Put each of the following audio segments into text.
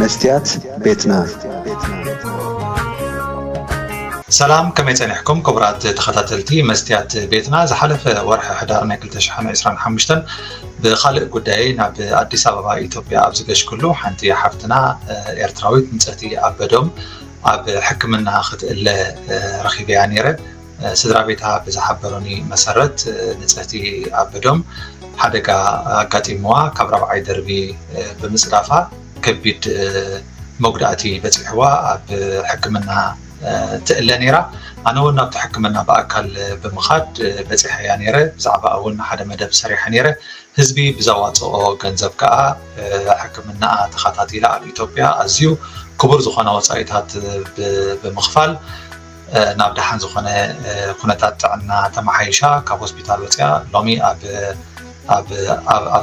መስትያት ቤትና። ሰላም፣ ከመይ ጸኒሕኩም ክቡራት ተኸታተልቲ መስትያት ቤትና? ዝሓለፈ ወርሒ ሕዳር ናይ ክልተ ሽሕን ዕስራን ሓሙሽተን ብኻልእ ጉዳይ ናብ ኣዲስ ኣበባ ኢትዮጵያ ኣብ ዝገሽክሉ ሓንቲ ሓፍትና ኤርትራዊት ንጽህቲ ኣበዶም ኣብ ሕክምና ክትእለ ረኺበያ ነይረ። ስድራ ቤታ ብዝሓበሩኒ መሰረት ንጽህቲ ኣበዶም ሓደጋ ኣጋጢምዋ ካብ ራብዓይ ደርቢ ብምጽዳፋ ከቢድ መጉዳእቲ በጺሕዋ ኣብ ሕክምና ትእለ ነይራ። ኣነ እውን ናብቲ ሕክምና ብኣካል ብምኻድ በጺሐያ ነይረ። ብዛዕባ እውን ሓደ መደብ ሰሪሐ ነይረ። ህዝቢ ብዘዋፅኦ ገንዘብ ከዓ ሕክምናኣ ተኸታቲላ ኣብ ኢትዮጵያ ኣዝዩ ክቡር ዝኾነ ወፃኢታት ብምኽፋል ናብ ደሓን ዝኾነ ኩነታት ጥዕና ተመሓይሻ ካብ ሆስፒታል ወፅያ ሎሚ ኣብ ኣብ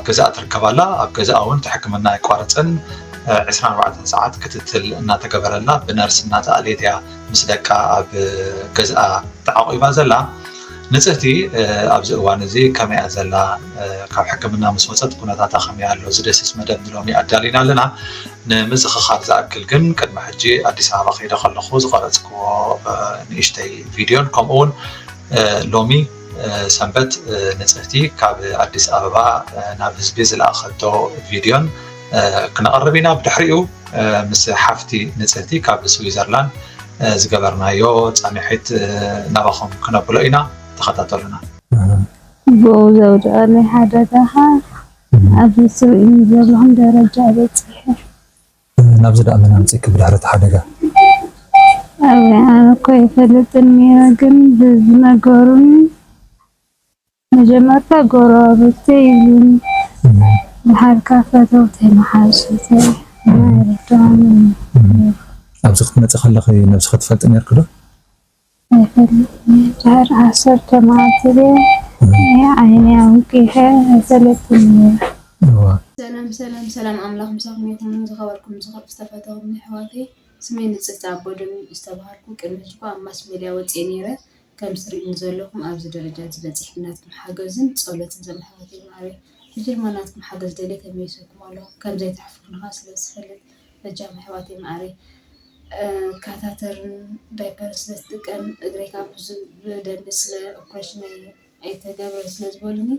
ገዛኣ ትርከብ ኣላ። ኣብ ገዛኣ እውን እቲ ሕክምና ኣይቋረፅን። ዕስራን ኣርባዕተን ሰዓት ክትትል እናተገበረላ ብነርስ እናተኣልየት እያ ምስ ደቃ ኣብ ገዛኣ ተዓቂባ ዘላ። ንጽህቲ ኣብዚ እዋን እዚ ከመይ እያ ዘላ? ካብ ሕክምና ምስ ወጸት ኩነታታ ከመይ ኣሎ? ዝደስስ መደብ ንሎሚ ኣዳሊና ኣለና። ንምዝኽኻር ዝኣክል ግን ቅድሚ ሕጂ ኣዲስ ኣበባ ከይደ ከለኹ ዝቐረጽክዎ ንእሽተይ ቪድዮን ከምኡ እውን ሎሚ ሰንበት ንጽህቲ ካብ ኣዲስ ኣበባ ናብ ህዝቢ ዝለኣኸቶ ቪድዮን ክነቕርብ ኢና። ብድሕሪኡ ምስ ሓፍቲ ንጽህቲ ካብ ስዊዘርላንድ ዝገበርናዮ ጻንሒት ናባኹም ክነብሎ ኢና። ተኸታተሉና። ብኡ ዘውደቐኒ ሓደጋኻ ኣብዚ ትርእዩ ዘለኹም ደረጃ በጺሐ። ናብዚ ደኣ መን ኣምጺእኪ ብድሕሪ እቲ ሓደጋ? ኣይ ኣነ እኮ ኣይፈልጥን ነይረ፣ ግን ብዝነገሩኒ መጀመርታ ጎረባብቲ ይብሉኒ፣ ብሓልካ ፈተውተይ መሓዙተይ ኣይርድኦምን። ኣብዚ ክትመጺ ከለኺ ነብስኺ ትፈልጢ ነርኪ ዶ? ኣይፈልጥን። ድሕሪ ዓሰርተ መዓልቲ ድየ ዓይነይ ኣውቂሐ ኣይፈለጥን ነይረ። እዋ ሰላም ሰላም ሰላም ኣምላኽ ምሳኹም ይኹን። ዝኸበርኩም ዝኸ- ዝተፈተኹም ኣሕዋተይ፣ ስመይ ንጽህቲ ኣቦ ደም ዝተባሃልኩ ቅድሚ ሕጂ እኳ ኣብ ማስ ሜድያ ወጽየ ነይረ። ከም ትርእዩኒ ዘለኹም ኣብዚ ደረጃ እዚ በጺሐ ብናትኩም ሓገዝን ጸሎትን ዘም ኣሕዋተይ ማዕረይ። ሕጂ ድማ ናትኩም ሓገዝ ደልየ ተመይሰኩም ኣለኹ። ከም ዘይትሕፍሩኒ ኸኣ ስለ ዝፈልጥ በጃኹም ኣሕዋተይ ማዕረይ። ካታተርን ዳይፐር ስለ ዝጥቀም እግረይ ካብ ብዙ ብደንቢ ስለ ኦፕሬሽን ኣይ- ኣይተገብረን ስለ ዝበሉኒ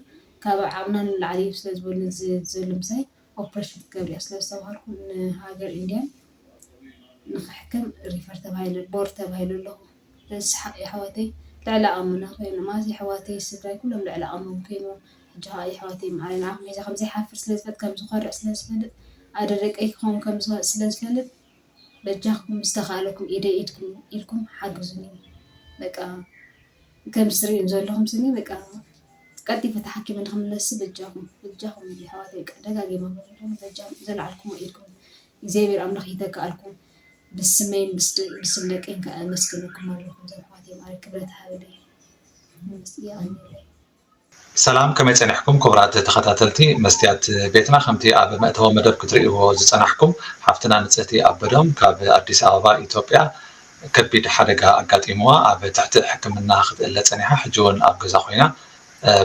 ካብ ዓቕምና ንላዕሊ እዩ ስለ ዝበሉኒ እዚ ዘሎ ምሳይ ኦፕሬሽን ክትገብሪ እያ ስለ ዝተባሃልኩ ንሃገር ኢንድያን ንክሕከም ሪፈር ተባሂለ ቦርድ ተባሂሉ ኣለኹ። በዚ ሓ- የሕዋተይ ልዕሊ ኣቕምና ኮይኑ ማለት የሕዋተይ ስድራይ ኩሎም ልዕሊ ኣቕሞም ኮይኑ ሕጂ ከዓ የሕዋተይ ማዕረ ንዓኹም ሒዛ ከምዘይሓፍር ስለ ዝፈልጥ ከምዝኮርዕ ስለ ዝፈልጥ ኣደ ደቀይ ክኸውን ከምዝኮ- ስለ ዝፈልጥ በጃኹም ዝተኻእለኩም ኢደይ ኢድኩም ኢልኩም ሓግዙኒ። በቃ ከምዚ ትርእዩን ዘለኹም ስኒ በቃ ቀልጢፈ ተሓኪመ ንክምለስ በጃኹም በጃኹም የሕዋተይ በቃ ደጋጊመ በጃኹም ዘለዓልኩሞ ኢድኩም እግዚኣብሔር ኣምላኽ ይተክኣልኩም። ብስመይን ብስድ- ብስም ደቀይን ከኣ ኣመስግነኩም ኣለኹ። እዞም ኣሕዋተይ ማዕረ ክብረት ሃብለይ። የቐንየለይ። ሰላም፣ ከመይ ጸኒሕኩም ክቡራት ተኸታተልቲ መስትያት ቤትና? ከምቲ ኣብ መእተዊ መደብ ክትርእይዎ ዝጸናሕኩም፣ ሓፍትና ንጽህቲ ኣበዶም ካብ ኣዲስ ኣበባ ኢትዮጵያ ከቢድ ሓደጋ ኣጋጢምዋ ኣብ ትሕቲ ሕክምና ክትእለ ጸኒሓ፣ ሕጂ እውን ኣብ ገዛ ኮይና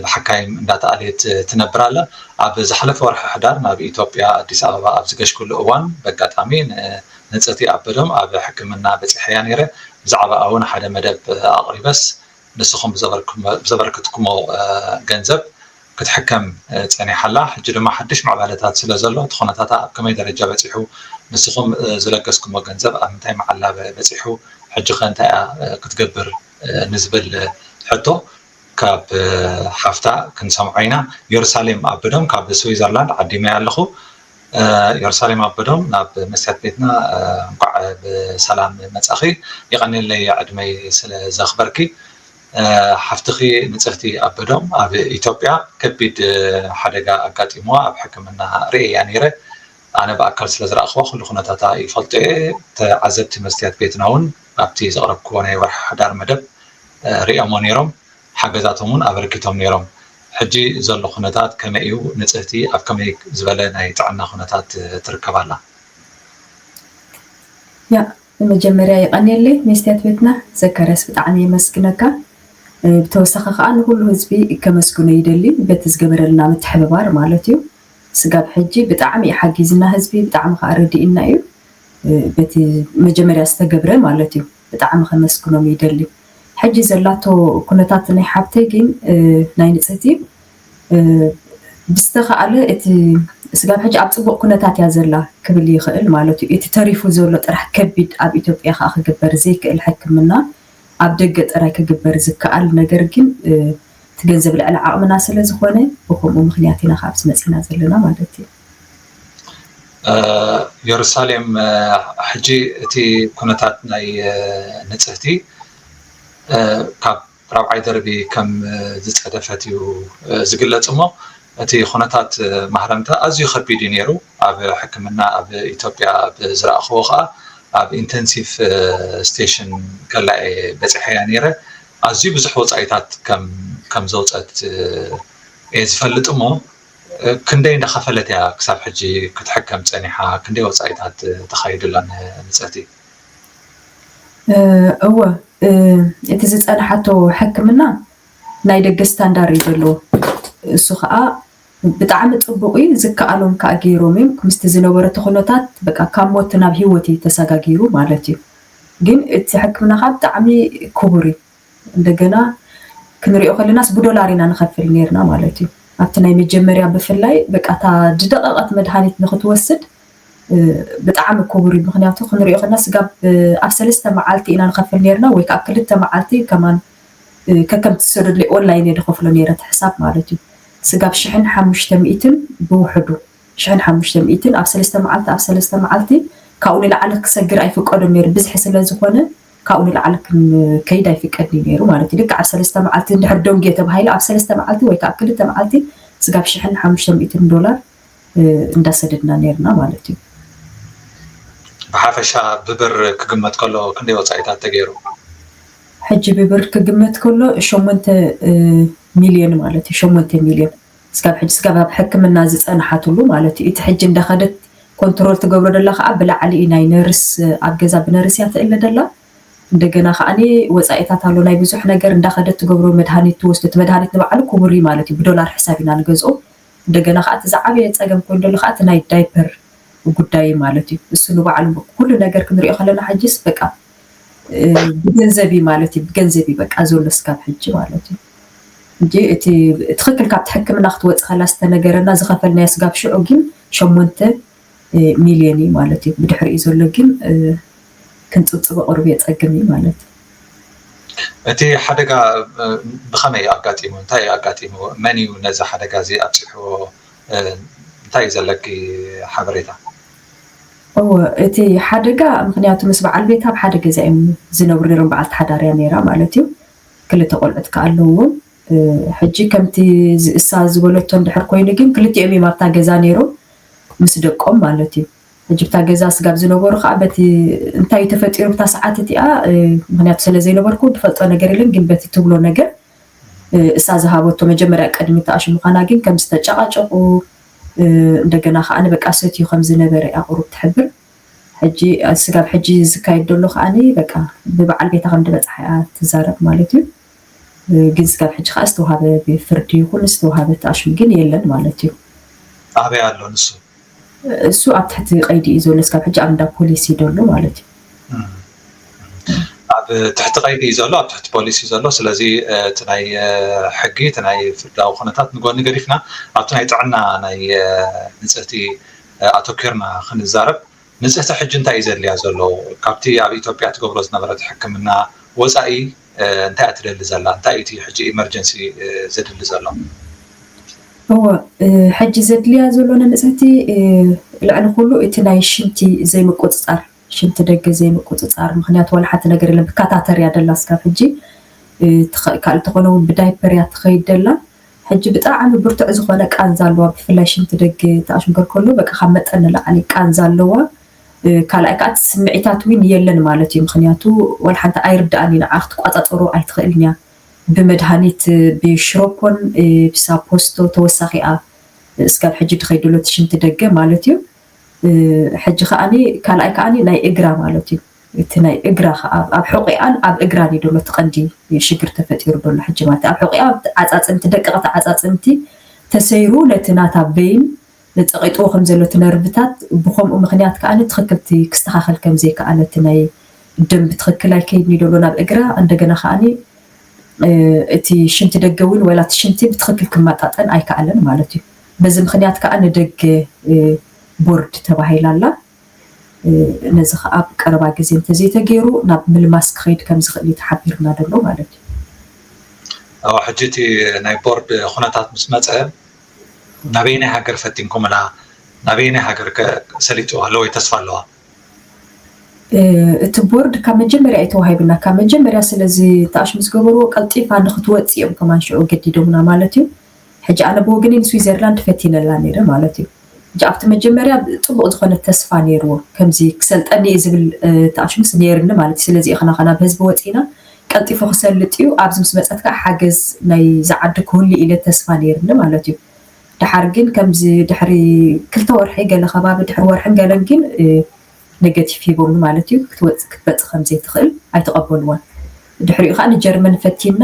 ብሓካይም እንዳተኣልየት ትነብር ኣላ። ኣብ ዝሓለፈ ወርሒ ሕዳር ናብ ኢትዮጵያ ኣዲስ ኣበባ ኣብ ዝገሽክሉ እዋን በጋጣሚ ንጽህቲ ኣበዶም ኣብ ሕክምና በጺሐያ ነይረ። ብዛዕባኣ እውን ሓደ መደብ ኣቕሪበስ ንስኹም ብዘበርክሞ- ብዘበርከትኩሞ ገንዘብ ክትሕከም ጸኒሓ ኣላ። ሕጂ ድማ ሓድሽ ምዕባለታት ስለ ዘሎ እቲ ኩነታታ ኣብ ከመይ ደረጃ በጺሑ ንስኹም ዝለገስኩሞ ገንዘብ ኣብ ምንታይ መዓላ በ- በጺሑ ሕጂ ከ እንታይ እያ ክትገብር ንዝብል ሕቶ ካብ ሓፍታ ክንሰምዖ ኢና። የሩሳሌም ኣበዶም ካብ ስዊዘርላንድ ዓዲመያ ኣለኹ። የሩሳሌም ኣበዶም ናብ መስትያት ቤትና እንኳዕ ብሰላም መጻኺ። የቐንየለይ ዕድመይ ስለ ዘኽበርኪ። ሓፍትኺ ንጽህቲ ኣበዶም ኣብ ኢትዮጵያ ከቢድ ሓደጋ ኣጋጢምዋ ኣብ ሕክምና ርእየያ ነይረ። ኣነ ብኣካል ስለ ዝረኣኽዋ ኩሉ ኩነታታ ይፈልጦ እየ። ተዓዘብቲ መስትያት ቤትና እውን ኣብቲ ዘቕረብክዎ ናይ ወርሒ ሕዳር መደብ ርእዮሞ ነይሮም። ሓገዛቶም እውን ኣበርኪቶም ነይሮም። ሕጂ ዘሎ ኩነታት ከመይ እዩ? ንጽህቲ ኣብ ከመይ ዝበለ ናይ ጥዕና ኩነታት ትርከብ ኣላ? ያ ብመጀመርያ ይቐንየለይ መስትያት ቤትና ዘካርያስ ብጣዕሚ የመስግነካ። ብተወሳኺ ከዓ ንኩሉ ህዝቢ ከመስግኖ ይደሊ በቲ ዝገበረልና ምትሕብባር ማለት እዩ። ስጋብ ሕጂ ብጣዕሚ እዩ ሓጊዝና ህዝቢ ብጣዕሚ ከዓ ረዲእና እዩ። በቲ መጀመርያ ዝተገብረ ማለት እዩ። ብጣዕሚ ከመስግኖም ይደሊ። ሕጂ ዘላቶ ኩነታት ናይ ሓብተይ ግን ናይ ንጽህቲ ብዝተኻእለ እቲ ስጋብ ሕጂ ኣብ ጽቡቕ ኩነታት እያ ዘላ ክብል ይኽእል ማለት እዩ። እቲ ተሪፉ ዘሎ ጥራሕ ከቢድ ኣብ ኢትዮጵያ ከዓ ክግበር ዘይክእል ሕክምና ኣብ ደገ ጥራይ ክግበር ዝከኣል ነገር ግን እቲ ገንዘብ ልዕሊ ዓቕምና ስለ ዝኾነ ብከምኡ ምኽንያት ኢና ካብዚ መፂና ዘለና ማለት እዩ። የሩሳሌም ሕጂ እቲ ኩነታት ናይ ንፅህቲ ካብ ራብዓይ ደርቢ ከም ዝፀደፈት እዩ ዝግለፅ እሞ እቲ ኩነታት ማህረምታ ኣዝዩ ከቢድ እዩ ነይሩ። ኣብ ሕክምና ኣብ ኢትዮጵያ ኣብ ዝረኣኽዎ ከዓ ኣብ ኢንተንሲቭ ስቴሽን ከላ እየ በፂሐያ ነይረ። ኣዝዩ ብዙሕ ወፃኢታት ከም ዘውፀት እየ ዝፈልጥ እሞ ክንደይ እንዳኸፈለት እያ ክሳብ ሕጂ ክትሕከም ፀኒሓ? ክንደይ ወፃኢታት ተኻይዱላ ንፀቲ? እወ እቲ ዝፀንሓቶ ሕክምና ናይ ደገ ስታንዳር እዩ ዘለዎ። እሱ ከዓ ብጣዕሚ ፅቡቕ እዩ። ዝከኣሎም ከዓ ገይሮም እዮም። ምስቲ ዝነበረቶ ኩነታት በቃ ካብ ሞት ናብ ህይወት እዩ ተሰጋጊሩ ማለት እዩ። ግን እቲ ሕክምና ከዓ ብጣዕሚ ክቡር እዩ። እንደገና ክንሪኦ ከለናስ ብዶላር ኢና ንኸፍል ነርና ማለት እዩ። ኣብቲ ናይ መጀመርያ ብፍላይ በቃ እታ ዝደቐቐት መድሃኒት ንክትወስድ ብጣዕሚ ክቡር እዩ። ምክንያቱ ክንሪኦ ከለና ስጋብ ኣብ ሰለስተ መዓልቲ ኢና ንኸፍል ነርና ወይ ከዓ ክልተ መዓልቲ ከማን ከከም ትሰደድለይ ኦንላይን እየ ዝኸፍሎ ነይረ እቲ ሕሳብ ማለት እዩ። ስጋብ ሽሕን ሓሙሽተ ሚእትን ብውሕዱ ሽሕን ሓሙሽተ ሚእትን ኣብ ሰለስተ መዓልቲ ኣብ ሰለስተ መዓልቲ ካብኡ ንላዕሊ ክሰግር ኣይፍቀዶም ነይሩ። ብዝሒ ስለ ዝኾነ ካብኡ ንላዕሊ ክንከይድ ኣይፍቀድን እዩ ነይሩ ማለት እዩ። ልክዕ ኣብ ሰለስተ መዓልቲ እንድሕር ደንጉየ ተባሂሉ ኣብ ሰለስተ መዓልቲ ወይ ከዓ ኣብ ክልተ መዓልቲ ስጋብ ሽሕን ሓሙሽተ ሚእትን ዶላር እንዳሰደድና ነይርና ማለት እዩ። ብሓፈሻ ብብር ክግመት ከሎ ክንደይ ወፃኢታት ተገይሩ? ሕጂ ብብር ክግመት ከሎ ሸሞንተ ሚልዮን ማለት እዩ። ሸሞንተ ሚልዮን ስጋብ ሕጂ ስጋብ ኣብ ሕክምና ዝፀንሓትሉ ማለት እዩ። እቲ ሕጂ እንዳኸደት ኮንትሮል ትገብሮ ደላ ከዓ ብላዕሊ እዩ። ናይ ነርስ ኣብ ገዛ ብነርስ እያ ትእለ ደላ። እንደገና ከዓ ወፃኢታት ኣሎ ናይ ብዙሕ ነገር እንዳኸደት ትገብሮ መድሃኒት ትወስዶ። እቲ መድሃኒት ንባዕሉ ክቡር እዩ ማለት እዩ። ብዶላር ሕሳብ ኢና ንገዝኦ። እንደገና ከዓ እቲ ዝዓበየ ፀገም ኮይኑ ደሎ ከዓ እቲ ናይ ዳይፐር ጉዳይ ማለት እዩ። እሱ ንባዕሉ ኩሉ ነገር ክንሪኦ ከለና ሕጂስ በቃ ብገንዘብ እዩ ማለት እዩ። ብገንዘብ እዩ በቃ ዘሎ ስጋብ ሕጂ ማለት እዩ። እንጂ እቲ ትኽክል ካብቲ ሕክምና ክትወፅእ ከላ ዝተነገረና ዝኸፈልናዮ ስጋብ ሽዑ ግን ሸሞንተ ሚልዮን እዩ ማለት እዩ። ብድሕሪኡ ዘሎ ግን ክንፅብፅቦ ቅሩብ የፀግም እዩ ማለት እዩ። እቲ ሓደጋ ብኸመይ ኣጋጢሙ? እንታይ ኣጋጢሙ? መን እዩ ነዚ ሓደጋ እዚ ኣብፂሕዎ? እንታይ እዩ ዘለኪ ሓበሬታ? እወ እቲ ሓደጋ ምክንያቱ ምስ በዓል ቤታ ኣብ ሓደ ገዛ እዮም ዝነብሩ ነይሮም። በዓልቲ ሓዳር እያ ነይራ ማለት እዩ። ክልተ ቆልዑት ከኣ ኣለዎም። ሕጂ ከምቲ እሳ ዝበለቶ እንድሕር ኮይኑ ግን ክልቲኦም እዮም ኣብታ ገዛ ነይሮም ምስ ደቆም ማለት እዩ። ሕጂ ብታ ገዛ ስጋብ ዝነበሩ ከዓ በቲ እንታይ ተፈጢሩ ብታ ሰዓት እቲኣ ምክንያቱ ስለ ዘይነበርኩ ዝፈልጦ ነገር የለን ግን በቲ ትብሎ ነገር እሳ ዝሃበቶ መጀመርያ ቅድሚ ተኣሽ ምዃና ግን ከም ዝተጨቃጨቁ እንደገና ከዓ ንበቃ ሰትዩ ከም ዝነበረ እያ ቁሩብ ትሕብር። ሕጂ ስጋብ ሕጂ ዝካየድ ዘሎ ከዓ በቃ ብበዓል ቤታ ከም ዝበፅሓ እያ ትዛረብ ማለት እዩ። ግን ስጋብ ሕጂ ከዓ ዝተዋሃበ ብፍርዲ ይኹን ዝተዋሃበ ተኣሽም ግን የለን ማለት እዩ። ኣበይ ኣሎ ንሱ? እሱ ኣብ ትሕቲ ቀይዲ እዩ ዘሎ። ስጋብ ሕጂ ኣብ እንዳ ፖሊስ እዩ ዘሎ ማለት እዩ። ኣብ ትሕቲ ቀይዲ እዩ ዘሎ፣ ኣብ ትሕቲ ፖሊስ እዩ ዘሎ። ስለዚ እቲ ናይ ሕጊ እቲ ናይ ፍርዳዊ ኩነታት ንጎኒ ገዲፍና ኣብቲ ናይ ጥዕና ናይ ንፅህቲ ኣተኪርና ክንዛረብ። ንፅህቲ ሕጂ እንታይ እዩ ዘድልያ ዘሎ? ካብቲ ኣብ ኢትዮጵያ ትገብሮ ዝነበረት ሕክምና ወፃኢ እንታይ እያ ትደሊ ዘላ? እንታይ እዩ እቲ ሕጂ ኢመርጀንሲ ዘድሊ ዘሎ? እወ ሕጂ ዘድልያ ዘሎ ንንፅህቲ ልዕሊ ኩሉ እቲ ናይ ሽንቲ ዘይምቁፅፃር ሽንቲ ደገ ዘይምቁፅፃር ምክንያቱ ዋላ ሓንቲ ነገር የለን ብካታተር እያ ደላ ስካብ ሕጂ ካልእ ተኾነ እውን ብዳይፐር እያ ትኸይድ ደላ ሕጂ ብጣዕሚ ብርቱዕ ዝኾነ ቃንዛ ኣለዋ ብፍላይ ሽንቲ ደገ ተኣሽምከር ከሎ በቃ ካብ መጠን ንላዕሊ ቃንዛ ኣለዋ ካልኣይ ከዓ እቲ ስምዒታት እውን የለን ማለት እዩ ምክንያቱ ዋላ ሓንቲ ኣይርድኣን እዩ ንዓ ክትቋፃፀሮ ኣይትኽእልን እያ ብመድሃኒት ብሽሮፖን ብሳፖስቶ ተወሳኺ እያ ስጋብ ሕጂ ድኸይድ ዘሎ እቲ ሽንቲ ደገ ማለት እዩ ሕጂ ከዓኒ ካልኣይ ከዓኒ ናይ እግራ ማለት እዩ እቲ ናይ እግራ ከዓ ኣብ ሕቑኣን ኣብ እግራን እዩ ዘሎ እቲ ቀንዲ ሽግር ተፈጢሩ ዘሎ ሕጂ ማለት ኣብ ሕቑኣ ዓፃፅምቲ ደቀቕቲ ዓፃፅምቲ ተሰይሩ ነቲ ናታ ቬይን ጸቒጥዎ ከም ዘሎ እቲ ነርቭታት፣ ብኸምኡ ምኽንያት ከኣ ትኽክል እቲ ክስተኻኸል ከም ዘይከኣለ፣ እቲ ናይ ደም ብትኽክል ኣይከይድን እዩ ዘሎ ናብ እግራ። እንደገና ከኣ እቲ ሽንቲ ደገ እውን ወላ እቲ ሽንቲ ብትኽክል ክመጣጠን ኣይከኣለን ማለት እዩ። በዚ ምኽንያት ከኣ ንደገ ቦርድ ተባሂላ ኣላ። ነዚ ከኣ ኣብ ቀረባ ግዜ እንተዘይተገይሩ ናብ ምልማስ ክኸይድ ከም ዝኽእል እዩ ተሓቢርና ዘሎ ማለት እዩ። ሕጂ እቲ ናይ ቦርድ ኩነታት ምስ መፀ ናበየናይ ሃገር ፈቲንኩምላ? ናበየናይ ሃገር ከ ሰሊጥዋ ኣሎ ወይ ተስፋ ኣለዋ? እቲ ቦርድ ካብ መጀመርያ እዩ ተዋሂብና። ካብ መጀመርያ ስለዚ ተኣሽ ምስ ገበርዎ ቀልጢፋ ንክትወፅእ እዮም ከማን ሽዑ ገዲዶምና ማለት እዩ። ሕጂ ኣነ ብወገነይ ንስዊዘርላንድ ፈቲነላ ነይረ ማለት እዩ። ሕጂ ኣብቲ መጀመርያ ፅቡቕ ዝኾነ ተስፋ ነይርዎ፣ ከምዚ ክሰልጠኒ እዩ ዝብል ተኣሽ ምስ ነይርኒ ማለት እዩ። ስለዚ እዩ ከና ከና ብህዝቢ ወፂና ቀልጢፉ ክሰልጥ እዩ፣ ኣብዚ ምስ መፀት ከዓ ሓገዝ ናይ ዝዓዲ ክህሉ ኢለ ተስፋ ነይርኒ ማለት እዩ። ደሓር ግን ከምዚ ድሕሪ ክልተ ወርሒ ገለ ከባቢ ድሕሪ ወርሕን ገለን ግን ነገቲቭ ሂቦምኒ ማለት እዩ። ክትወፅእ ክትመፅእ ከም ዘይትኽእል ኣይተቐበልዋን። ድሕሪኡ ከዓ ንጀርመን ፈቲና፣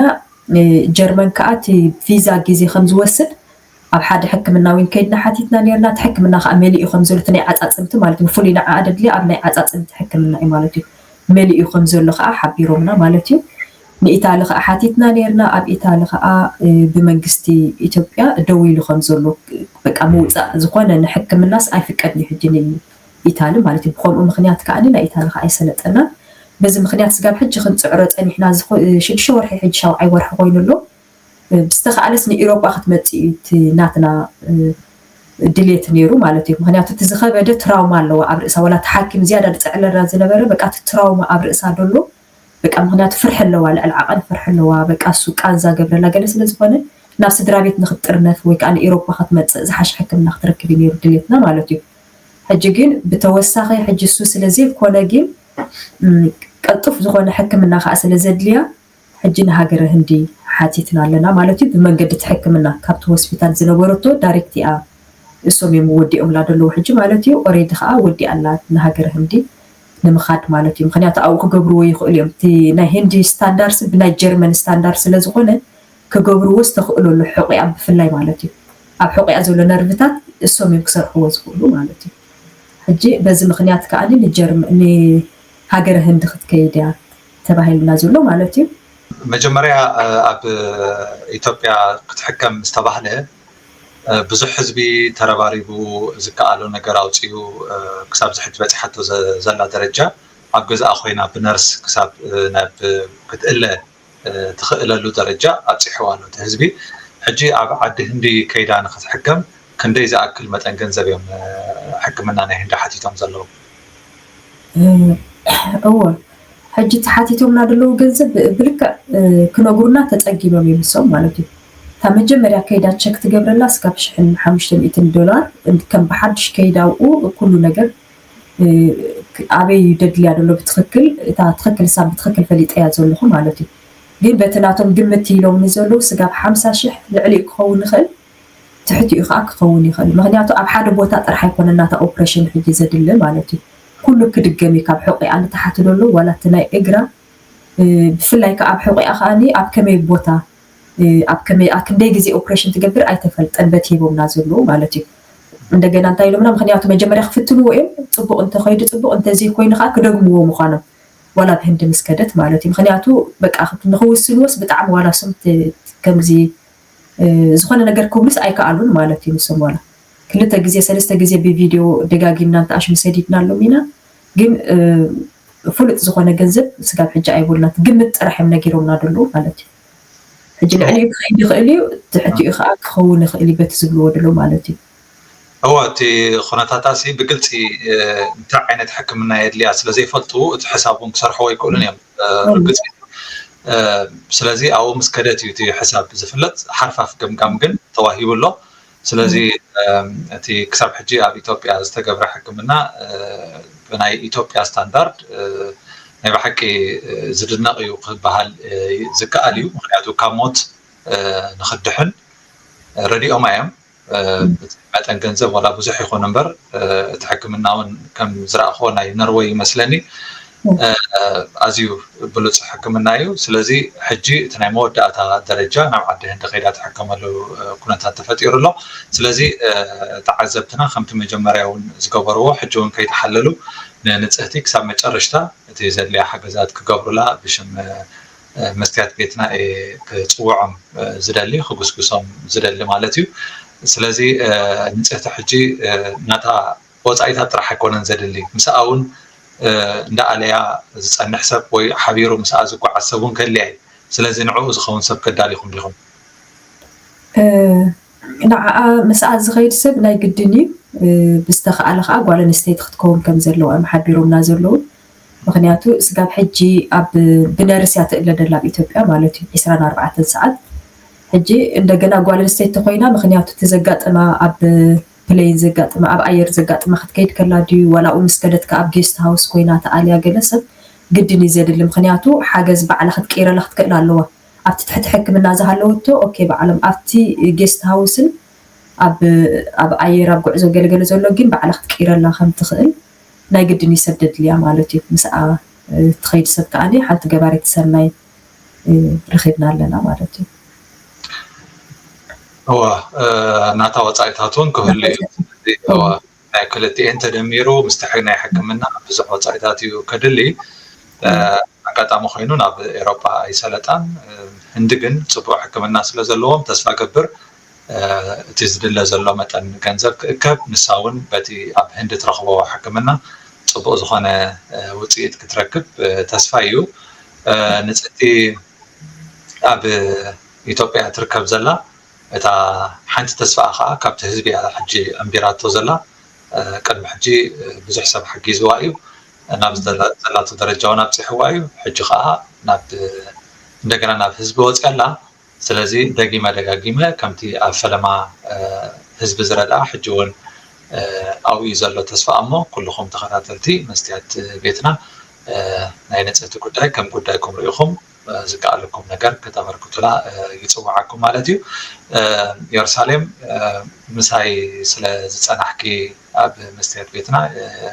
ጀርመን ከዓ እቲ ቪዛ ግዜ ከም ዝወስድ ኣብ ሓደ ሕክምና እውን ከይድና ሓቲትና ነርና። እቲ ሕክምና ከዓ መሊኡ ከም ዘሎ እቲ ናይ ዓፃፅምቲ ማለት እዩ፣ ፍሉይ ንዓ ኣደድልያ ኣብ ናይ ዓፃፅምቲ ሕክምና እዩ ማለት እዩ። መሊኡ ከም ዘሎ ከዓ ሓቢሮምና ማለት እዩ። ንኢታሊ ከዓ ሓቲትና ነርና። ኣብ ኢታሊ ከዓ ብመንግስቲ ኢትዮጵያ ደው ኢሉ ከም ዘሎ፣ በቃ ምውፃእ ዝኾነ ንሕክምናስ ኣይፍቀድን እዩ ሕጂ ንኢታሊ ማለት እዩ። ብኸምኡ ምኽንያት ከዓ ናይ ኢታሊ ከዓ ኣይሰለጠናን። በዚ ምኽንያት ስጋብ ሕጂ ክንፅዕሮ ፀኒሕና። ሽዱሽተ ወርሒ ሕጂ ሻውዓይ ወርሒ ኮይኑ ኣሎ። ብዝተኻእለስ ንኢሮጳ ክትመፅእ እዩ እቲ ናትና ድሌት ነይሩ ማለት እዩ። ምክንያቱ እቲ ዝኸበደ ትራውማ ኣለዋ ኣብ ርእሳ። ዋላ እቲ ሓኪም ዝያዳ ዝፅዕለላ ዝነበረ በቃ እቲ ትራውማ ኣብ ርእሳ ደሎ በቃ ምክንያቱ ፍርሒ ኣለዋ፣ ልዕሊ ዓቐን ፍርሒ ኣለዋ። በቃ እሱ ቃንዛ ገብረላ ገለ ስለ ዝኾነ ናብ ስድራ ቤት ንክትጥርነፍ ወይ ከዓ ንኢሮጳ ክትመፅእ ዝሓሸ ሕክምና ክትረክብ እዩ ነይሩ ድሌትና ማለት እዩ። ሕጂ ግን ብተወሳኺ ሕጂ እሱ ስለ ዘይኮነ ግን ቀልጡፍ ዝኾነ ሕክምና ከዓ ስለ ዘድልያ ሕጂ ንሃገረ ህንዲ ሓቲትና ኣለና ማለት እዩ። ብመንገዲ እቲ ሕክምና ካብቲ ሆስፒታል ዝነበረቶ ዳይሬክት እያ እሶም እዮም ወዲኦምላ ደለዉ ሕጂ ማለት እዩ። ኦሬዲ ከዓ ወዲኣላ ንሃገረ ህንዲ ንምኻድ ማለት እዩ። ምክንያቱ ኣብኡ ክገብርዎ ይኽእሉ እዮም። እቲ ናይ ህንዲ ስታንዳርስ ብናይ ጀርመን ስታንዳርድ ስለ ዝኾነ ክገብርዎ ዝተኽእለሉ ሕቑያ ብፍላይ ማለት እዩ። ኣብ ሕቑያ ዘሎ ነርቭታት እሶም እዮም ክሰርሕዎ ዝኽእሉ ማለት እዩ። ሕጂ በዚ ምክንያት ከዓ ንጀርመ ንሃገረ ህንዲ ክትከይድ እያ ተባሂልና ዘሎ ማለት እዩ። መጀመርያ ኣብ ኢትዮጵያ ክትሕከም ዝተባህለ ብዙሕ ህዝቢ ተረባሪቡ ዝከኣሎ ነገር ኣውፅኡ ክሳብ ዝሕጂ በፂሓቶ ዘላ ደረጃ ኣብ ገዛኣ ኮይና ብነርስ ክሳብ ናብ ክትእለ ትኽእለሉ ደረጃ ኣብፂሕዋ ኣሎ እቲ ህዝቢ። ሕጂ ኣብ ዓዲ ህንዲ ከይዳ ንክትሕከም ክንደይ ዝኣክል መጠን ገንዘብ እዮም ሕክምና ናይ ህንዲ ሓቲቶም ዘለዉ? እወ፣ ሕጂ ተሓቲቶምና ዘለዉ ገንዘብ ብልክዕ ክነግሩና ተፀጊሞም እዮም ንሶም ማለት እዩ። እታ መጀመርያ ከይዳ ቸክ ትገብረላ ስጋብ ሽሕን ሓሙሽተ ሚእትን ዶላር ከም ብሓድሽ ከይዳ ኣብኡ ኩሉ ነገር ኣበይ ደድልያ ደሎ ብትኽክል እታ ትኽክል ሳብ ብትኽክል ፈሊጠያ ዘለኹ ማለት እዩ። ግን በቲ ናቶም ግምት ኢሎም ንዘለዉ ስጋብ ሓምሳ ሽሕ ልዕሊኡ ክኸውን ይኽእል፣ ትሕቲኡ ከዓ ክኸውን ይኽእል። ምክንያቱ ኣብ ሓደ ቦታ ጥራሕ ኣይኮነ ናታ ኦፕሬሽን ሕጂ ዘድሊ ማለት እዩ። ኩሉ ክድገም እዩ ካብ ሕቑኣ ንታሓቲ ደሎ ዋላ እቲ ናይ እግራ ብፍላይ ከዓ ኣብ ሕቑኣ ከዓ ኣብ ከመይ ቦታ ኣብ ከመይ ኣብ ክንደይ ግዜ ኦፕሬሽን ትገብር ኣይተፈልጠን በቲ ሂቦምና ዘለዉ ማለት እዩ። እንደገና እንታይ ኢሎምና ምክንያቱ መጀመርያ ክፍትንዎ እዮም ፅቡቅ እንተኸይዱ ፅቡቅ እንተዘይኮይኑ ከዓ ክደግምዎ ምኳኖም ዋላ ብህንዲ ምስ ከደት ማለት እዩ። ምክንያቱ በቃ ንክውስንዎስ ብጣዕሚ ዋላ ሶም ከምዚ ዝኾነ ነገር ክብሉስ ኣይከኣሉን ማለት እዩ። ንሶም ዋላ ክልተ ግዜ ሰለስተ ግዜ ብቪድዮ ደጋጊምና እንተኣሽሙ ሰዲድናሎም ኢና ግን ፍሉጥ ዝኾነ ገንዘብ ስጋብ ሕጂ ኣይቦልናት ግምት ጥራሕ እዮም ነጊሮምና ደለዉ ማለት እዩ። ሕጂ ልዕሊኡ ክኸይድ ይኽእል እዩ፣ ትሕቲኡ ከዓ ክኸውን ይኽእል እዩ በቲ ዝብልዎ ደለዉ ማለት እዩ። እወ እቲ ኩነታታ ሲ ብግልፂ እንታይ ዓይነት ሕክምና የድልያ ስለ ዘይፈልጡ እቲ ሕሳብ እውን ክሰርሕዎ ኣይክእሉን እዮም ርግፅ እዩ። ስለዚ ኣብኡ ምስ ከደት እዩ እቲ ሕሳብ ዝፍለጥ። ሓርፋፍ ገምጋም ግን ተዋሂቡ ኣሎ። ስለዚ እቲ ክሳብ ሕጂ ኣብ ኢትዮጵያ ዝተገብረ ሕክምና ብናይ ኢትዮጵያ ስታንዳርድ ናይ ብሓቂ ዝድነቕ እዩ ክበሃል ዝከኣል እዩ። ምክንያቱ ካብ ሞት ንክድሕን ረዲኦም እዮም። መጠን ገንዘብ ዋላ ብዙሕ ይኹን እምበር እቲ ሕክምና እውን ከም ዝረኣኽዎ ናይ ነርወይ ይመስለኒ ኣዝዩ ብሉፅ ሕክምና እዩ። ስለዚ ሕጂ እቲ ናይ መወዳእታ ደረጃ ናብ ዓዲ ህንዲ ከይዳ ትሕከመሉ ኩነታት ተፈጢሩ ኣሎ። ስለዚ ተዓዘብትና ከምቲ መጀመርያ እውን ዝገበርዎ ሕጂ እውን ከይተሓለሉ ንንፅህቲ ክሳብ መጨረሽታ እቲ ዘድልያ ሓገዛት ክገብሩላ ብሽም መስትያት ቤትና ክፅውዖም ዝደሊ፣ ክጉስጉሶም ዝደሊ ማለት እዩ። ስለዚ ንፅህቲ ሕጂ ናታ ወፃኢታት ጥራሕ ኣይኮነን ዘድሊ፣ ምስኣ እውን እንዳ ኣለያ ዝፀንሕ ሰብ ወይ ሓቢሩ ምስኣ ዝጓዓዝ ሰብ እውን ከድልያ እዩ። ስለዚ ንዕኡ ዝኸውን ሰብ ከዳሊኹም ዲኹም? ንዓኣ ምስኣ ዝኸይድ ሰብ ናይ ግድን እዩ። ብዝተኸኣለ ከዓ ጓል ኣንስተይቲ ክትከውን ከም ዘለዋ እዮም ሓቢሮምና ዘለዉ። ምክንያቱ ስጋብ ሕጂ ኣብ ብነርስ እያ ትእለ ደላ ኣብ ኢትዮጵያ ማለት እዩ። ዕስራን ኣርባዕተን ሰዓት ሕጂ እንደገና ጓል ኣንስተይቲ ኮይና፣ ምክንያቱ እቲ ዘጋጥማ ኣብ ፕሌን ዘጋጥማ ኣብ ኣየር ዘጋጥማ ክትከይድ ከላ ድዩ ዋላ ኡ ምስ ከደት ከኣ ኣብ ጌስት ሃውስ ኮይና ተኣልያ ገለ ሰብ ግድን እዩ ዘድሊ። ምክንያቱ ሓገዝ ባዕላ ክትቅይረላ ክትክእል ኣለዋ። ኣብቲ ትሕቲ ሕክምና ዝሃለወቶ ኦኬ ባዕሎም ኣብቲ ጌስት ሃውስን ኣብ ኣብ ኣየር ኣብ ጉዕዞ ገለገለ ዘሎ ግን ባዕላ ክትቅይረላ ከም ትኽእል ናይ ግድን እዩ ሰብ ደድልያ ማለት እዩ። ምስኣ ትኸይድ ሰብ ከኣ ሓንቲ ገባሪት ሰናይ ረኺብና ኣለና ማለት እዩ። እዋ ናታ ወፃኢታት እውን ክህሉ እዩ። ናይ ክልቲኤን ተደሚሩ ምስቲ ናይ ሕክምና ብዙሕ ወፃኢታት እዩ ከድሊ። ኣጋጣሚ ኮይኑ ናብ ኤሮጳ ኣይሰለጣን። ህንዲ ግን ፅቡቅ ሕክምና ስለ ዘለዎም ተስፋ ገብር እቲ ዝድለ ዘሎ መጠን ገንዘብ ክእከብ፣ ንሳ እውን በቲ ኣብ ህንዲ ትረኽቦ ሕክምና ፅቡቅ ዝኾነ ውፅኢት ክትረክብ ተስፋ እዩ። ንፅቲ ኣብ ኢትዮጵያ ትርከብ ዘላ እታ ሓንቲ ተስፋኣ ከዓ ካብቲ ህዝቢ እያ ሕጂ ዕምቢራቶ ዘላ። ቅድሚ ሕጂ ብዙሕ ሰብ ሓጊዝዋ እዩ፣ ናብ ዘላቶ ደረጃ እውን ኣብፂሕዋ እዩ። ሕጂ ከዓ ናብ እንደገና ናብ ህዝቢ ወፅያ ኣላ። ስለዚ ደጊመ ደጋጊመ ከምቲ ኣብ ፈለማ ህዝቢ ዝረድኣ ሕጂ እውን ኣብኡ እዩ ዘሎ ተስፋ እሞ ኩልኹም ተኸታተልቲ መስትያት ቤትና ናይ ንፅህቲ ጉዳይ ከም ጉዳይኩም ርኢኹም ዝከኣለኩም ነገር ከተበርክቱላ ይፅውዓኩም ማለት እዩ። የሩሳሌም ምሳይ ስለ ዝፀናሕኪ ኣብ መስትያት ቤትና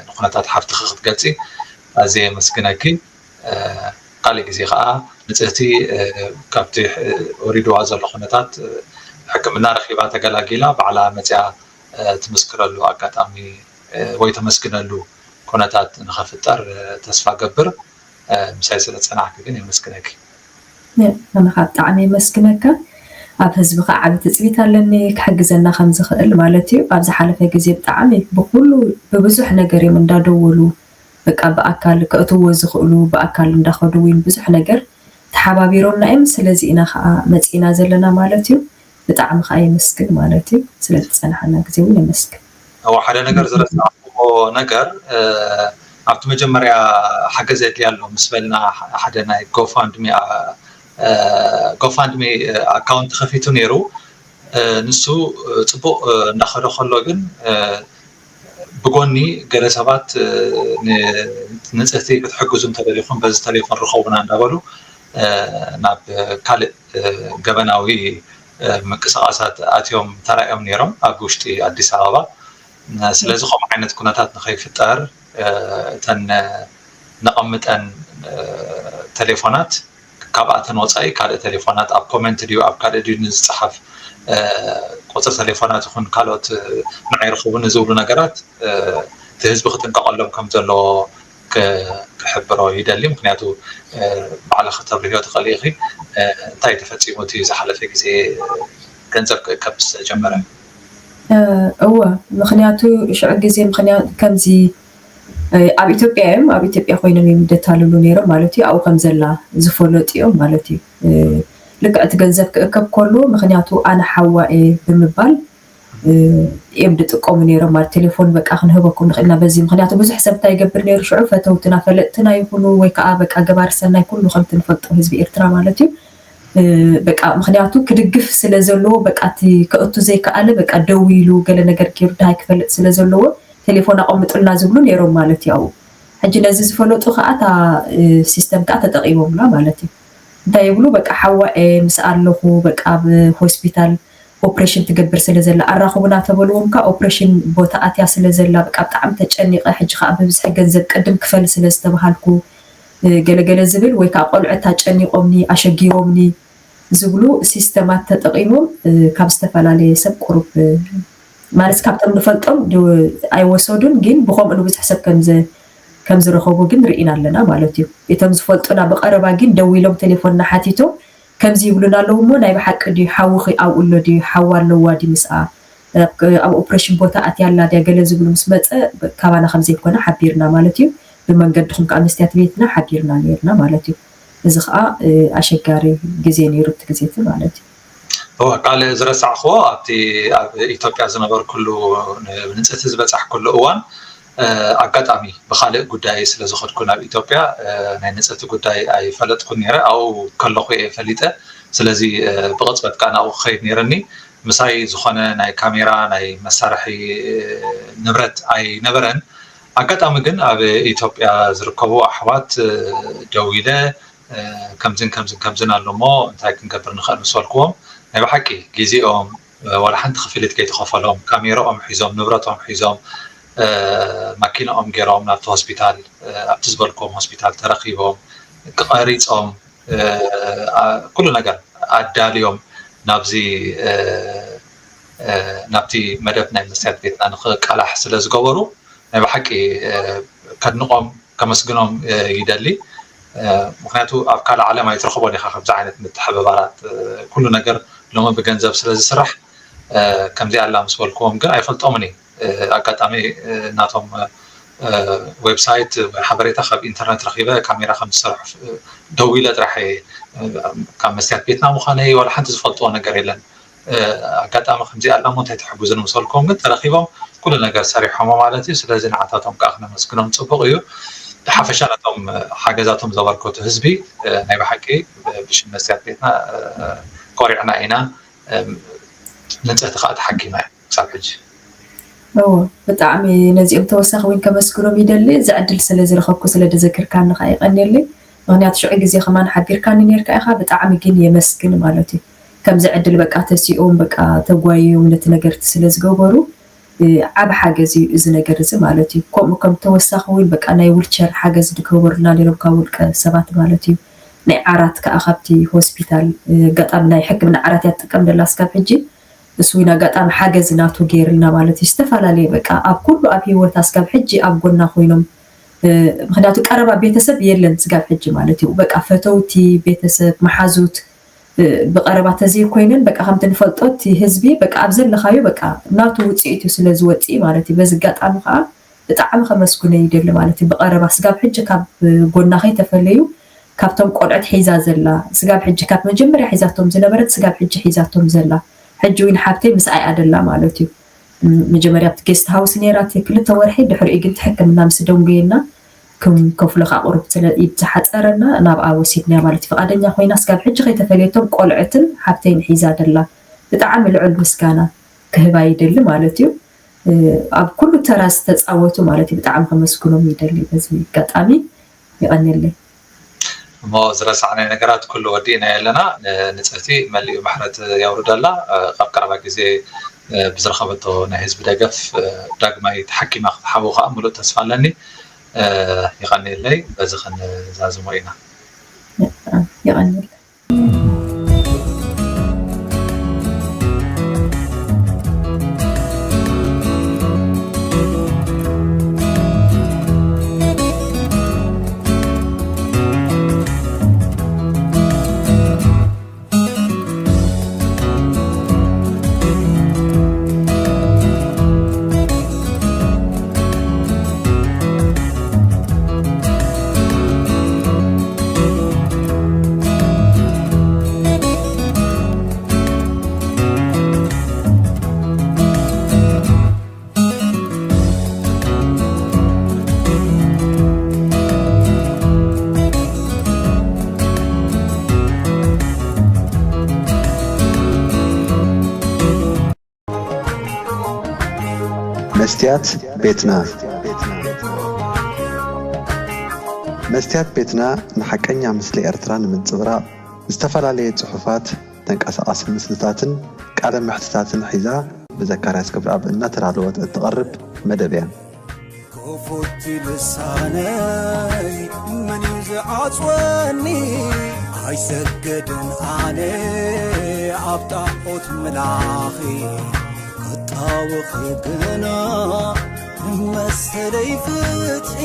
ንኩነታት ሓፍትኺ ክትገልፂ ኣዝየ የመስግነኪ። ካልእ ግዜ ከዓ ንፅህቲ ካብቲ ወሪድዋ ዘሎ ኩነታት ሕክምና ረኪባ ተገላጊላ ባዕላ መፅያ ትምስክረሉ ኣጋጣሚ ወይ ተመስግነሉ ኩነታት ንኸፍጠር ተስፋ ገብር። ምሳይ ስለ ዝፀናሕኪ ግን የመስግነኪ። ኣነ ከዓ ብጣዕሚ የመስግነካ። ኣብ ህዝቢ ከዓ ዓቢ ትፅቢት ኣለኒ ክሕግዘና ከም ዝኽእል ማለት እዩ። ኣብ ዝሓለፈ ግዜ ብጣዕሚ ብኩሉ ብብዙሕ ነገር እዮም እንዳደወሉ በቃ ብኣካል ከእትዎ ዝኽእሉ ብኣካል እንዳኸዱ እውን ብዙሕ ነገር ተሓባቢሮምና እዮም። ስለዚ ኢና ከዓ መፂእና ዘለና ማለት እዩ። ብጣዕሚ ከዓ የመስግን ማለት እዩ። ስለ ዝፀናሓና ግዜ እውን የመስግን። እዎ ሓደ ነገር ዝረሳዕኩዎ ነገር ኣብቲ መጀመርያ ሓገዝ የድልያ ኣሎ ምስ በልና ሓደ ናይ ጎፋንድሚ ጎፋንድሚ ኣካውንት ከፊቱ ነይሩ። ንሱ ፅቡቅ እንዳኸደ ከሎ ግን ብጎኒ ገለ ሰባት ንፅህቲ ክትሕግዙ እንተደሊኹም በዚ ተሌፎን ርኸቡና እንዳበሉ ናብ ካልእ ገበናዊ ምንቅስቃሳት ኣትዮም ተራእዮም ነይሮም ኣብ ውሽጢ ኣዲስ ኣበባ። ስለዚ ከምኡ ዓይነት ኩነታት ንኸይፍጠር እተን ነቐምጠን ተሌፎናት ካብኣተን ወፃኢ ካልእ ተሌፎናት ኣብ ኮመንት ድዩ ኣብ ካልእ ድዩ ንዝፀሓፍ ቁፅሪ ተሌፎናት ይኹን ካልኦት ንዓይ ርኽቡኒ ዝብሉ ነገራት እቲ ህዝቢ ክጥንቀቐሎም ከም ዘለዎ ክሕብሮ ይደሊ። ምክንያቱ ባዕልኺ ተብርህዮ ትኽእሊ ኢኺ። እንታይ ተፈፂሙ እቲ ዝሓለፈ ግዜ ገንዘብ ክእከብ ምስ ተጀመረ? እወ፣ ምክንያቱ ሽዑ ግዜ ምክንያቱ ከምዚ ኣብ ኢትዮጵያ እዮም፣ ኣብ ኢትዮጵያ ኮይኖም እዮም ደታልሉ ነይሮም ማለት እዩ። ኣብኡ ከም ዘላ ዝፈለጡ እዮም ማለት እዩ። ልክዕ እቲ ገንዘብ ክእከብ ከሎ ምክንያቱ ኣነ ሓዋ እየ ብምባል እዮም ዝጥቀሙ ነይሮም ማለት ቴሌፎን በቃ ክንህበኩም ንኽእልና በዚ ምክንያቱ ብዙሕ ሰብ እንታይ ይገብር ነይሩ ሽዑ ፈተውትና ፈለጥትና ይኹኑ ወይ ከዓ በቃ ገባር ሰናይ ኩሉ ከምቲ ንፈልጦ ህዝቢ ኤርትራ ማለት እዩ በቃ ምክንያቱ ክድግፍ ስለ ዘለዎ በቃ እቲ ከእቱ ዘይከኣለ በቃ ደው ኢሉ ገለ ነገር ገይሩ ድሃይ ክፈልጥ ስለ ዘለዎ ቴሌፎን ኣቐምጡልና ዝብሉ ነይሮም ማለት እዩ ኣብኡ ሕጂ ነዚ ዝፈለጡ ከዓ እታ ሲስተም ከዓ ተጠቂሞምላ ማለት እዩ እንታይ ይብሉ በቃ ሓዋ እየ ምስ ኣለኹ በቃ ኣብ ሆስፒታል ኦፕሬሽን ትገብር ስለ ዘላ ኣራኽቡና ተበልዎም ከዓ ኦፕሬሽን ቦታ ኣትያ ስለ ዘላ በቃ ብጣዕሚ ተጨኒቐ ሕጂ ከዓ ብብዝሒ ገንዘብ ቅድም ክፈል ስለ ዝተባሃልኩ ገለገለ ዝብል ወይ ከዓ ቆልዑት ኣጨኒቖምኒ ኣሸጊሮምኒ ዝብሉ ሲስተማት ተጠቒሞም ካብ ዝተፈላለየ ሰብ ቁሩብ ማለት ካብቶም ንፈልጦም ኣይወሰዱን፣ ግን ብኸምኡ ንብዙሕ ሰብ ከም ዝረኸቡ ግን ርኢና ኣለና ማለት እዩ። እቶም ዝፈልጡና ብቐረባ ግን ደዊሎም ቴሌፎንና ሓቲቶም ከምዚ ይብሉና ኣለዉ እሞ ናይ ብሓቂ ድዩ ሓውኺ ኣብኡ ኣሎ ድዩ ሓዋ ኣለዋ ድዩ ምስኣ ኣብ ኦፕሬሽን ቦታ ኣትያ ኣላ ድያ ገለ ዝብሉ ምስ መፀ ካባና ከም ዘይኮነ ሓቢርና ማለት እዩ። ብመንገድኹም ከዓ መስትያት ቤትና ሓቢርና ነይርና ማለት እዩ። እዚ ከዓ ኣሸጋሪ ግዜ ነይሩ እቲ ግዜ እቲ ማለት እዩ። እወ፣ ካልእ ዝረሳዕኽዎ ኣብቲ ኣብ ኢትዮጵያ ዝነበርኩሉ ንንፅህቲ ዝበፃሕኩሉ እዋን ኣጋጣሚ ብካልእ ጉዳይ ስለ ዝኸድኩ ናብ ኢትዮጵያ ናይ ንፅህቲ ጉዳይ ኣይፈለጥኩን ነይረ። ኣብኡ ከለኹ እየ ፈሊጠ። ስለዚ ብቕፅበት ከዓ ናብኡ ክኸይድ ነይረኒ። ምሳይ ዝኾነ ናይ ካሜራ ናይ መሳርሒ ንብረት ኣይነበረን። ኣጋጣሚ ግን ኣብ ኢትዮጵያ ዝርከቡ ኣሕዋት ደዊለ ከምዝን ከምዝን ከምዝን ኣሎ እሞ እንታይ ክንገብር ንኽእል ምስ በልክዎም ናይ ብሓቂ ግዜኦም ዋላ ሓንቲ ክፍሊት ከይተኸፈሎም ካሜራኦም ሒዞም ንብረቶም ሒዞም ማኪናኦም ገይሮም ናብቲ ሆስፒታል ኣብቲ ዝበልክዎም ሆስፒታል ተረኺቦም ቀሪፆም ኩሉ ነገር ኣዳልዮም ናብዚ ናብቲ መደብ ናይ መስትያት ቤትና ንክቃላሕ ስለ ዝገበሩ ናይ ብሓቂ ከድንቆም ከመስግኖም ይደሊ። ምክንያቱ ኣብ ካልእ ዓለም ኣይትረኽቦን ኢኻ ከምዚ ዓይነት ምትሕብባራት። ኩሉ ነገር ሎሚ ብገንዘብ ስለ ዝስራሕ ከምዚኣ ኣላ ምስ በልክዎም ግን ኣይፈልጦምን እየ። ኣጋጣሚ ናቶም ዌብሳይት ወይ ሓበሬታ ካብ ኢንተርነት ረኺበ ካሜራ ከም ዝሰርሑ ደዊለ ጥራሕ እየ ካብ መስትያት ቤትና ምዃነይ ዋላ ሓንቲ ዝፈልጥዎ ነገር የለን። ኣጋጣሚ ከምዚ ኣላ እሞ እንታይ ትሕግዙ ንምሰልኩም ግን ተረኪቦም ኩሉ ነገር ሰሪሖሞ ማለት እዩ። ስለዚ ንዓታቶም ከዓ ክነመስግኖም ፅቡቅ እዩ። ብሓፈሻ ነቶም ሓገዛቶም ዘበርከቱ ህዝቢ ናይ ብሓቂ ብሽም መስትያት ቤትና ኮሪዕና ኢና። ንፅህቲ ከዓ ተሓኪማ እያ ክሳብ ሕጂ። እዎ ብጣዕሚ ነዚኦም ተወሳኺ እውን ከመስግኖም ይደሊ። እዚ ዕድል ስለ ዝረኸብኩ ስለ ደዘክርካኒ ከዓ ይቐንየለይ። ምክንያቱ ሽዑ ግዜ ከማን ሓቢርካኒ ነርካ ኢኻ ብጣዕሚ ግን የመስግን ማለት እዩ። ከምዚ ዕድል በቃ ተሲኦም በቃ ተጓይዮም ነቲ ነገርቲ ስለ ዝገበሩ ዓብ ሓገዝ እዩ እዚ ነገር እዚ ማለት እዩ። ከምኡ ከም ተወሳኺ እውን በቃ ናይ ውልቸር ሓገዝ ድገበሩና ነይሮም ካብ ውልቀ ሰባት ማለት እዩ። ናይ ዓራት ከዓ ካብቲ ሆስፒታል ኣጋጣሚ ናይ ሕክምና ዓራት እያ ትጥቀም ደላ ስካብ ሕጂ እሱ እውን ኣጋጣሚ ሓገዝ ናቱ ገይርልና ማለት እዩ። ዝተፈላለዩ በቃ ኣብ ኩሉ ኣብ ሂወት ኣስጋብ ሕጂ ኣብ ጎና ኮይኖም ምክንያቱ ቀረባ ቤተሰብ የለን ስጋብ ሕጂ ማለት እዩ። በቃ ፈተውቲ ቤተሰብ መሓዙት ብቀረባ ተዘይኮይነን በቃ ከምቲ ንፈልጦ እቲ ህዝቢ በቃ ኣብ ዘለካዮ በቃ ናቱ ውፅኢት እዩ ስለ ዝወፅእ ማለት እዩ። በዚ ኣጋጣሚ ከዓ ብጣዕሚ ከመስግኖ ይደሊ ማለት እዩ። ብቀረባ ስጋብ ሕጂ ካብ ጎና ከይተፈለዩ ካብቶም ቆልዑት ሒዛ ዘላ ስጋብ ሕጂ ካብ መጀመርያ ሒዛቶም ዝነበረት ስጋብ ሕጂ ሒዛቶም ዘላ ሕጂ እውን ሓብተይ ምስኣ እያ ደላ ማለት እዩ። መጀመርያ ኣብቲ ጌስት ሃውስ ነይራ እቲ ክልተ ወርሒ ድሕሪኡ ግን እቲ ሕክምና ምስ ደንጉየና ክንከፍሎ ከዓ ቁሩብ ስለ ኢድ ዝሓፀረና ናብኣ ወሲድናያ ማለት እዩ። ፍቓደኛ ኮይና ስጋብ ሕጂ ከይተፈለየቶም ቆልዑትን ሓብተይን ሒዛ ደላ ብጣዕሚ ልዑል ምስጋና ክህባ ይደሊ ማለት እዩ። ኣብ ኩሉ ተራ ዝተፃወቱ ማለት እዩ ብጣዕሚ ከመስግኖም ይደሊ በዚ ኣጋጣሚ ይቐንየለይ። እሞ ዝረሳዕናዮ ነገራት ኩሉ ወዲእናዮ ኣለና። ንንፅህቲ መሊኡ ምሕረት የውርደላ። ኣብ ቀረባ ግዜ ብዝረኸበቶ ናይ ህዝቢ ደገፍ ዳግማይ ተሓኪማ ክትሓዊ ከዓ ሙሉእ ተስፋ ኣለኒ። ይቐንየለይ። በዚ ክንዛዝሞ ኢና። ይቐንየለይ። መስትያት ቤትና። መስትያት ቤትና ንሓቀኛ ምስሊ ኤርትራ ንምንጽብራቕ፣ ዝተፈላለየ ጽሑፋት፣ ተንቀሳቓሲ ምስልታትን ቃለ መሕትታትን ሒዛ ብዘካርያስ ክብረኣብ እናተዳለወት እትቐርብ መደብ እያ። ክፉት ልሳነይ መን እዩ ዝዓጽወኒ? ኣይሰገድን ኣነ ኣብ ጣዖት ምላኺ፣ ክጣወኺ ግና መሰለይ ፍትሒ።